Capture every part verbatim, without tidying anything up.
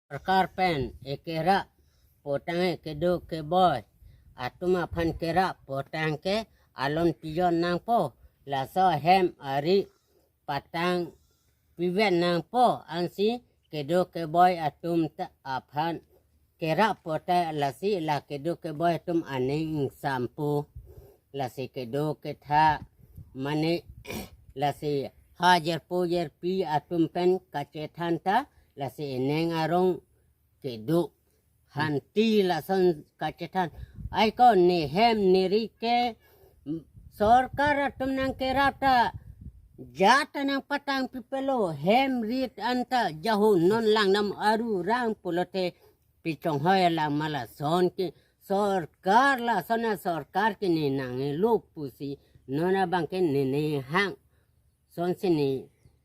Sorkar pen ekerap potang, kedo keboi atum aphan kerap potang ke alon pijon nangpo, laso hem ari patang pivet nangpo, ansi kedo keboi atum ta aphan kerap pote, lasi la kedo keboi atum aning ingsampo, lasi kedo ketha mane lasi ha jerpo jerpi atum pen kachethan ta, lasi eneng arong kedo hanti lason kachethan. Ai ko ne hem ne ri ke sorkar atum nangkerap ta jat ta nangpatang pipelo, hem rit anta jahu non langnam aru rang pulote pichonghoi lang ma lason ke sorkar, lason a sorkar ke ne nanglo pusi non abang ke ne ne hang. Sonsi ne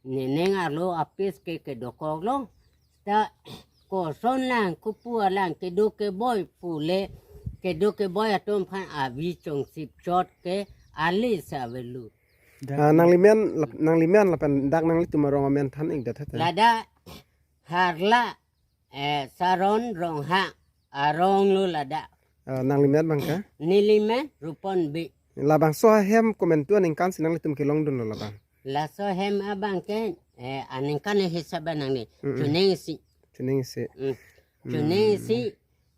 ne neng arlo apis ke kedokoklo. Ta koson lang kupu alang kedo keboi pule, kedo keboi atum aphan avi chongsip chot ke alis avelo. Ah, nanglimen lap-, nanglimen lapen dak nanglitum arong amen than-ik det hete. Ladak Harla, eh, Saron Ronghang arong lo ladak. Ah, nanglimen abang ke? Nelimen Rupon Bey. Labangso ahem komantu aningkan si nanglitum kelongdunlo labang? Laso hem abang ke, eh, aningkan hisab nangli. Mm-mm. Chuning isi. Chuning isi. Mm. Mm. Chuning isi,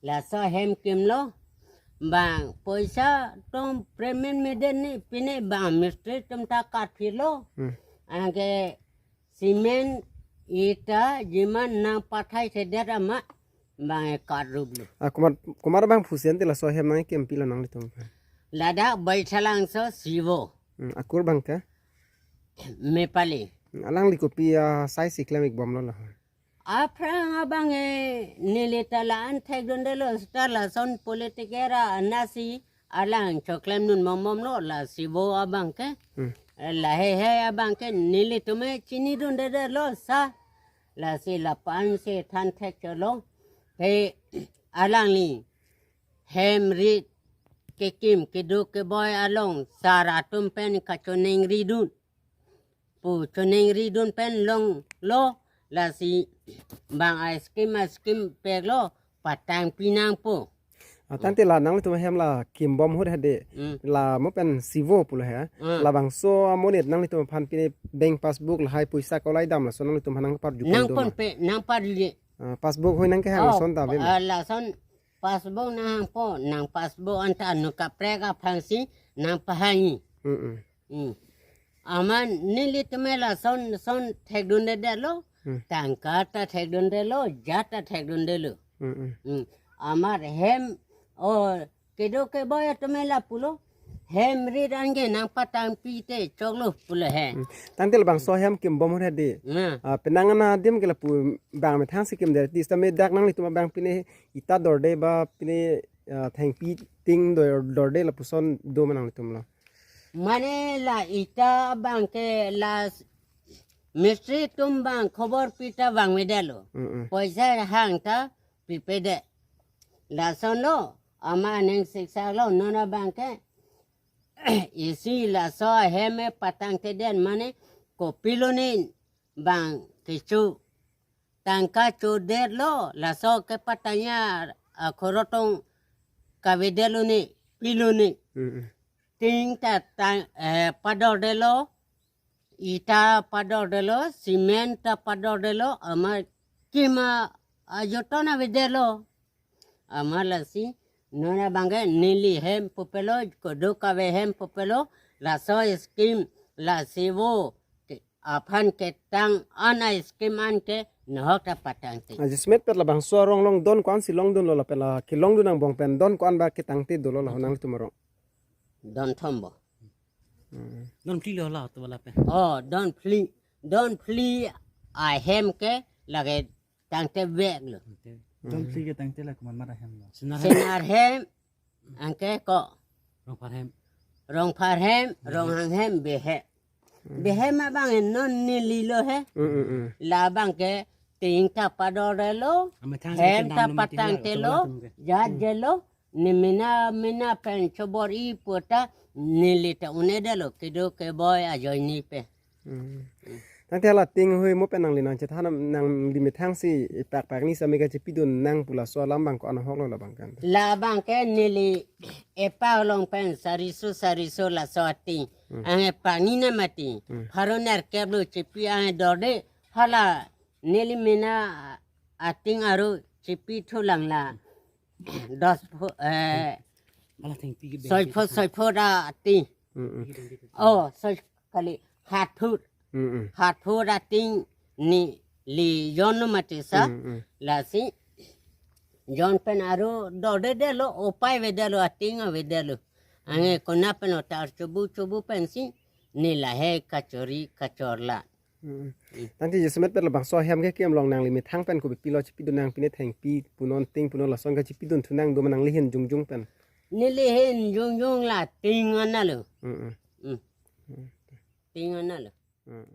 laso hem kimlo. Bang poisa atum payment meden ni pine bang mistri atum ta katphilo. Mm. Anke cement, ita, jiman nangpathai thedet amat bang e katruplo. Ah, komat, komat abang phusi ante laso hem nangkempilo nanglitum aphan? Ladak Baithalangso Sivo. Hmm, akur abang ke? Mepali. Hmm, alangli kopi, ah, sai si klem-ik bomlo la? Aphrang abang e neli ta la-an thekdundelo, seta lason politik era anasi alang choklemdun mombomlo la Sivo abang ke. Hmm. Eh, lahei hei abang ke nelitum e chinidundedetlo sa. Lasi lapu-an si than thek cholo. He alangli hem rit kekim kedo keboi along sar atum pen kachoningridun pu choningridun pen longlo, lasi bang a-scheme a-scheme peklo patangpi nangpo. Ah, tangte la nanglitum ahem la kimbom ahut hedi. Hmm. La mo pen Sivo pulo he. Hmm. Labangso amonit nanglitum aphan pine bank passbook lahai poisa kolai dam laso nanglitum aphan nangparju pon do ma? Nangponpe, nangparju. Ah, passbook hoi nangkehang. Oh, lason ta ave ma? Ah, lason passbook nanghangpo, nang passbook anta anu kaprek aphansi nangpahangji. Mm-mm. Hmm. Amat nelitum e lason son thekdundedetlo, hmm, tangka ta thekdundelo, jat ta thekdundelo. Mm-mm. Hmm. Amat hem, o, kedo keboi atum e lapulo, hem rit anke nangpatangpi te choklo pulo he. Hmm. Tangte labangso hem kimbom ahut hedi. Hmm. Ah, penang ana adim ke lapu bang methang si kimdet, seta me dak nanglitum abang pine ita dorde ba pine, ah, thengpi ting dor-, dorde lapuson do ma nanglitumlo? Mane la ita abang ke la s-, mistri atum bang khobor pi ta vangvedetlo. Mm-mm. Poisa hang ta pipedet. Lasonlo, amat aning siksak lo, non abang ke isi laso ahem e patangtedet mane kopilo ne bang kecho tangka chodetlo, laso kepatangji akhorotong kavedetlo ne, pilo ne. Mm-mm. Ting ta tang, eh, padordetlo, ita padordetlo, cement ta padordetlo, amat kim ajoton avedetlo. Amat lasi non abang ke neli hem pupelo, kedo keboi hem pupelo, laso scheme la Sivo ke aphan ketang an a-scheme anke nahok ta patangte. Ajismet pet labangso arong along don ko-an si longdunlo lapen la kelongdun angbong pen don ko-an ba ketangte dolo la nanglitum arong? Don thompo. Hmm. Don phli lo la to lapen. Oh, don phli. Don phli ahem ke lake tangteveklo. Don phli ketangte la komat komat ahem lo? Senar hem. Senar hem, anke ko. Rongphar hem. Rongphar hem, hmm, Ronghang hem, Bey hem. Hmm. Bey hem abang non nelilo he. Hmm, hmm, hmm. Labang ke ting ta padordetlo, amethang hem ta patangtelo, jat jelo, ne mena mena pen chobor-i pu ta neli ta un-edetlo, kedo keboi ajoine pen. Hmm. Tangte hala ting hui mo pen nangli nangchethan, nangli methang si pakpak ni sami kachipidun nang pu laso alam abang ko-an ahok lo labang kan. Labang ke neli epa along pen sariso sariso laso ating. Hmm. Anke pakni na mati. Hmm. Pharo nerkep lo chipi anke dorde hala neli mena ating aro chipi thulang la. Dos pho, eh, Ala thengpi ke soi pho, soi pho ra ating. Mm, mm. Oh, soi kali hat phut. Mm, mm. Hat phut ating neli jon no mati sa. Mm, mm. Lasi jon pen aro dorde detlo, opai avedetlo, ating avedetlo. Anke konat pen otar chobu chobu pensi neli lahei kachori kachorla. Mm. Mm. Tangte jasemet pen labangso ahem kekim along nangli methang pen kopipilo chipidun nang, pine thengpi punon ting punon lason kachipidun thu nang do ma nangli hin jongjong pen? Neli hin jongjong la ting analo. Mm, mm. Mm. Mm. Ting analo. Mm.